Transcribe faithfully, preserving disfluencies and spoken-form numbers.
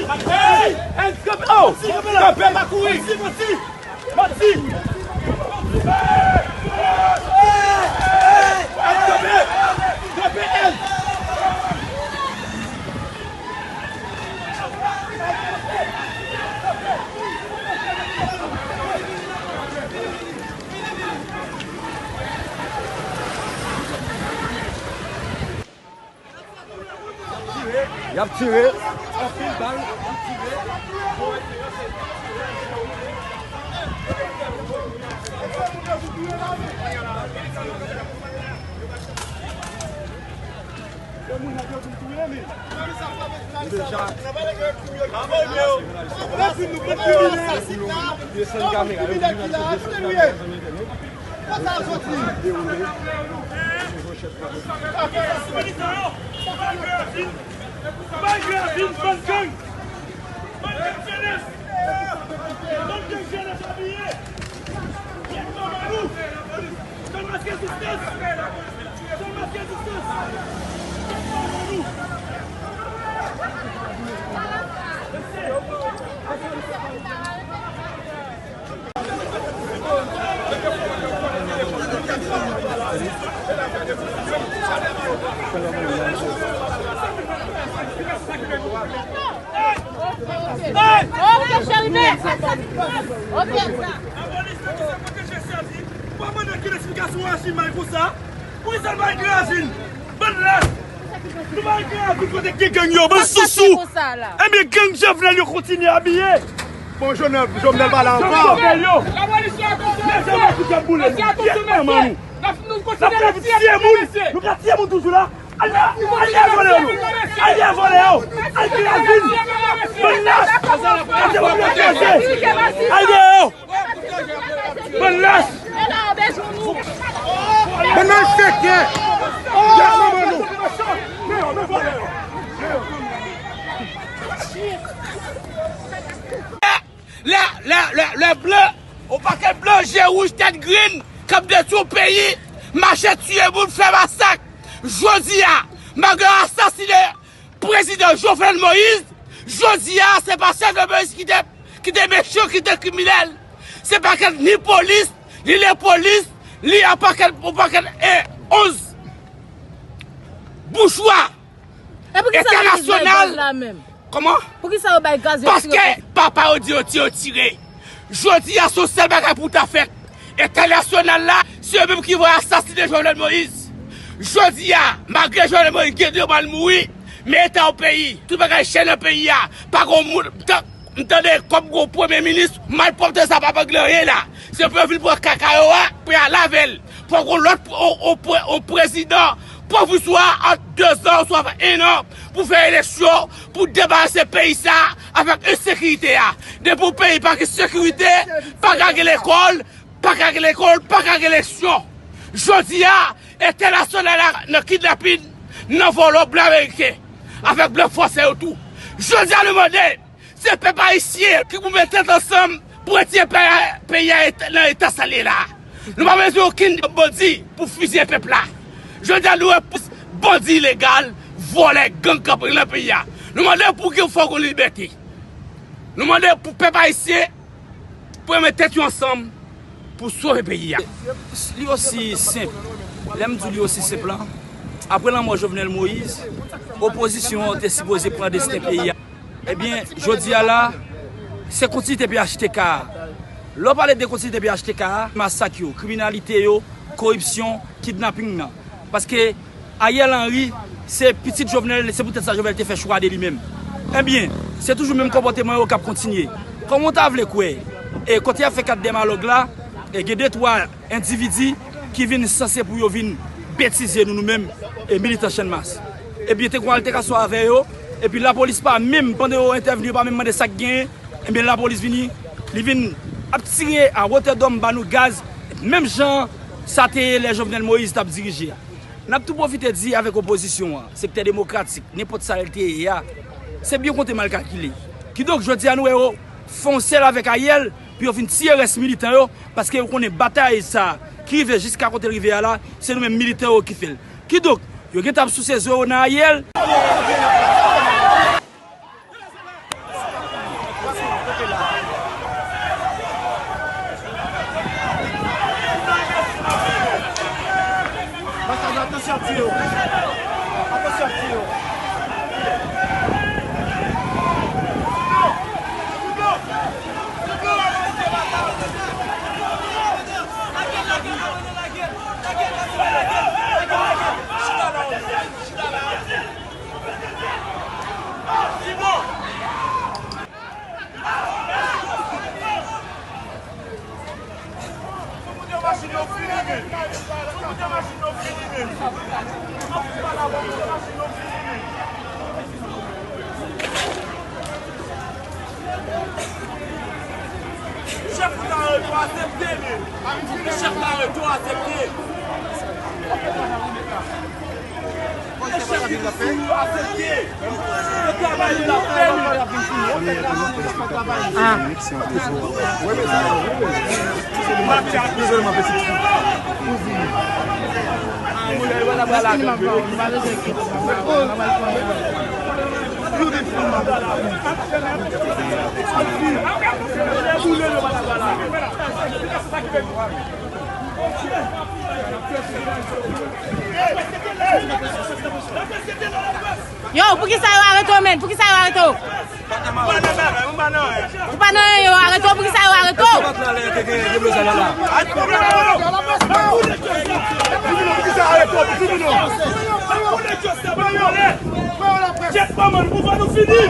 Hey! Hey! Kanpe! Oh! Kanpe, pa kouri! Manti! Manti! Manti! Hey! Kanpe! Kanpe! Y ap tire. Anpil bal, y ap tire. Deja. Desann kamera yo. Malgre avin, bann gang! Bann gang jenès! Bann gang jenès abiye! Kèt manman nou! Sèl maske zistans! Sèl maske zistans! Kèt manman nou! Ok, cheri, men. Ok. Lapolis mete se pwoteje sèvi. Ou pa mande ki eksplikasyon aji mal konsa? Poukisa l pa grave? Bann lach! Nou pa grave kote gen gang yo, bann sousou! Ebyen, gang Jovenel yo kontinye abiye! Bon, Jovenel, Jovenel pa la ankò. Jovenel yo! Mesye, nou kout ap boule nou. Pyèt manman nou! N ap fè nou tiye moun! Nou ka tiye moun toujou la! Al dèyè vòlè yo! Al dèyè vòlè yo! Al dèyè vòlè yo! Al dèyè vòlè yo! Al dèyè vòlè yo! Al dèyè yo! Bann lach! Bann malfektè! Gad manman nou! Lè, lè, lè, lè blan, yon pakèt blan, je wouj, tèt grenn, k ap detwi yon peyi, mache tiye moun, fè masak. Jodi a, malgre yo asasinen Prezidan Jovenel Moïse, jodi a, se pa Jovenel Moïse ki te, ki te mechan, ki te kriminèl. Se pakèt ni polis, ni lepolis, ni yon pakèt, yon pakèt, e, onz boujwa entènasyonal. Kòman? Paske papa yo di yo ti-, yo tire. Jodi a, se yon sèl bagay pou ta fèt. Entènasyonal la, se yo menm ki voye asasinen Jovenel Moïse. Jodi a, malgre Jovenel Moïse gen dwa l mouri, men eta yon peyi, tout bagay chè nan peyi a, pa gen moun, m tan-, m tande kòm gen yon premye minis, malpwòpte sa pa regle anyen la. Se pou yo vin pran kaka yo a, pou y al lave l. Fòk yon lòt, yon, yon pre-, yon prezidan pwovizwa ant dezan oswa enan pou fè eleksyon, pou debarase peyi sa avèk ensekirite a. Depi yon peyi pa gen sekirite, pa ka gen lekòl, pa ka gen lekòl, pa ka gen eleksyon. Jodi a, entènasyonal la nan kidnapin, nan vòlò blan ameriken, avèk blan fransè yo tou. Jodi a, nou mande, se pèp ayisyen ki pou met tèt ansanm pou retire peyi a, peyi a et-, nan eta sa l ye la. Nou pa bezwen okenn bandi pou fizye pèp la. Jodi a, nou wè plis bandi ilegal, vòlè, gang k ap nan peyi a. Nou mande pou gen fòk yon libète. Nou mande pou pèp ayisyen pou yo met tèt yo ansanm pou sove peyi a. Li osi senp. Lè m di w li osi senp lan, apre lanmò Jovenel Moïse, opozisyon an te sipoze pran desten peyi a. Ebyen, jodi a la, se kontinite P H T K a. Lè w pale de kontinite P H T K a, masak yo, kriminalite yo, koripsyon, kidnaping nan. Paske Ariel Henry, se pitit Jovenel, se poutèt sa Jovenel te fè chwa de li menm. Ebyen, se toujou menm konpòteman yo k ap kontinye. Kòman w ta vle kwè? E kote y ap fè kat dèmalòg la, e gen de twa endividi ki vin sanse pou yo vin betize nou, nou menm, e militan Channmas. Ebyen, te gen yon alterkasyon avè yo, epi lapolis pa menm, pandan yo entèvni, yo pa menm mande sa k genyen, ebyen, lapolis vini, li vin ap tire a wotè dòm ba nou gaz, menm jan sa te ye lè Jovenel Moïse t ap dirije a. N ap tou pwofite di avèk opozisyon an, sektè demokratik, nenpòt sa l te ye a, se byen konte mal kalkile. Kidonk, jodi a nou wè yo fè yon sèl avèk Ariel, pou yo vin tiye rès militan yo, paske yo konnen batay sa ki rive jiska kote l rive a la, se nou menm militan yo ki fè l. Kidonk, yo gentan ap souse zo yo nan Ariel. Atansyon ap tiye yo. Atansyon ap tiye yo. Chèf ou ta retou, aksepte li. Chèf la retou, aksepte. Yo, poukisa yo arete w, menn? Poukisa yo arete w? Ou pa nan anyen, yo arete w, poukisa yo arete w? Kèt manman, nou pou fè nou fini.